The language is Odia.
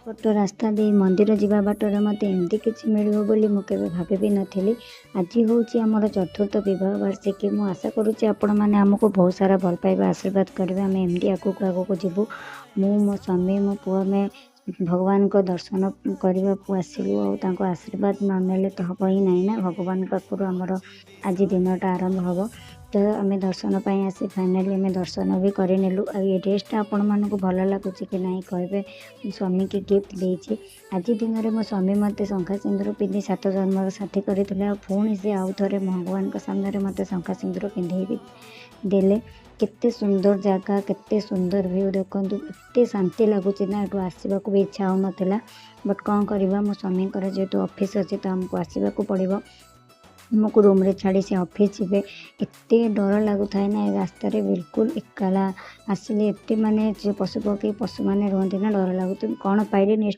ପଟ ରାସ୍ତା ଦେଇ ମନ୍ଦିର ଯିବା ବାଟରେ ମୋତେ ଏମିତି କିଛି ମିଳିବ ବୋଲି ମୁଁ କେବେ ଭାବି ବି ନଥିଲି। ଆଜି ହେଉଛି ଆମର ଚତୁର୍ଥ ବିବାହ ବାର୍ଷିକୀ। ମୁଁ ଆଶା କରୁଛି ଆପଣମାନେ ଆମକୁ ବହୁତ ସାରା ଭଲ ପାଇବା, ଆଶୀର୍ବାଦ କରିବେ। ଆମେ ଏମିତି ଆଗକୁ ଆଗକୁ ଯିବୁ। ମୁଁ, ମୋ ସ୍ୱାମୀ, ମୋ ପୁଅ, ଆମେ ଭଗବାନଙ୍କ ଦର୍ଶନ କରିବାକୁ ଆସିଲୁ ଆଉ ତାଙ୍କ ଆଶୀର୍ବାଦ ନ ନେଲେ ତ ହେବ ହିଁ ନାହିଁ ନା। ଭଗବାନଙ୍କ ପାଖରୁ ଆମର ଆଜି ଦିନଟା ଆରମ୍ଭ ହେବ। ତ ଆମେ ଦର୍ଶନ ପାଇଁ ଆସି ଫାଇନାଲି ଆମେ ଦର୍ଶନ ବି କରିନେଲୁ। ଆଉ ଏ ଡ୍ରେସ୍ଟା ଆପଣମାନଙ୍କୁ ଭଲ ଲାଗୁଛି କି ନାହିଁ କହିବେ। ମୁଁ ସ୍ୱାମୀକି ଗିଫ୍ଟ ଦେଇଛି। ଆଜି ଦିନରେ ମୋ ସ୍ୱାମୀ ମୋତେ ଶଙ୍ଖା ସିନ୍ଦୁର ପିନ୍ଧି ସାତ ଜନ୍ମର ସାଥୀ କରିଥିଲେ ଆଉ ପୁଣି ସେ ଆଉ ଥରେ ଭଗବାନଙ୍କ ସାମ୍ନାରେ ମୋତେ ଶଙ୍ଖା ସିନ୍ଦୁର ପିନ୍ଧେଇ ବି ଦେଲେ। କେତେ ସୁନ୍ଦର ଜାଗା, କେତେ ସୁନ୍ଦର ଭିଉ ଦେଖନ୍ତୁ। ଏତେ ଶାନ୍ତି ଲାଗୁଛି ନା, ଏଠୁ ଆସିବାକୁ ବି ଇଚ୍ଛା ହେଉନଥିଲା। ବଟ୍ କ'ଣ କରିବା, ମୋ ସ୍ୱାମୀଙ୍କର ଯେହେତୁ ଅଫିସ୍ ଅଛି ତ ଆମକୁ ଆସିବାକୁ ପଡ଼ିବ। ଆମକୁ ରୁମ୍ରେ ଛାଡ଼ି ସେ ଅଫିସ୍ ଯିବେ। ଏତେ ଡର ଲାଗୁଥାଏ ନା, ଏ ରାସ୍ତାରେ ବିଲକୁଲ ଏକଲା ଆସିଲେ ଏତେ ମାନେ ଯେ ପଶୁପକ୍ଷୀ, ପଶୁମାନେ ରୁହନ୍ତି ନା, ଡର ଲାଗୁଥିବ। କ'ଣ ପାଇଲେ ନେକ୍ସଟ।